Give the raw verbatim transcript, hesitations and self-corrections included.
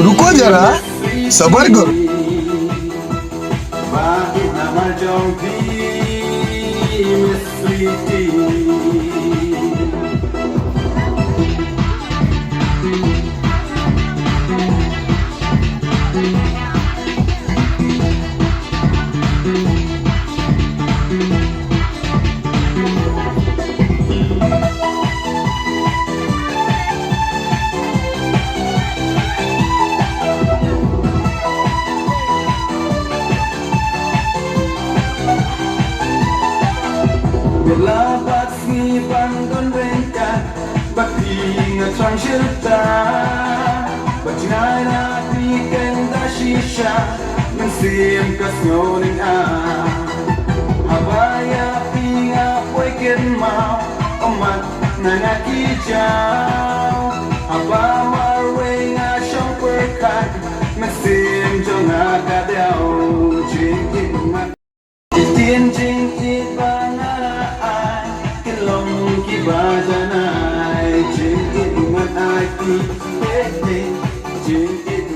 रुको जरा, सबर करो। Bit la bad sngi ban don ryngkat bad phi, nga thrang shirta. Bad jingai na phi keiñ da shisha, mynsiem ka sngew ning ah. Haba ïa phi nga poi kynmaw, oh mat na nga ki jaw. Haba marwei nga shong pyrkhat, mynsiem jong nga ka diaw. Jingkit mat, ki ktien jingkit ba nga la ai, kin long kiba janai. Jingkit mat ai phi, eh, eh. Jingkit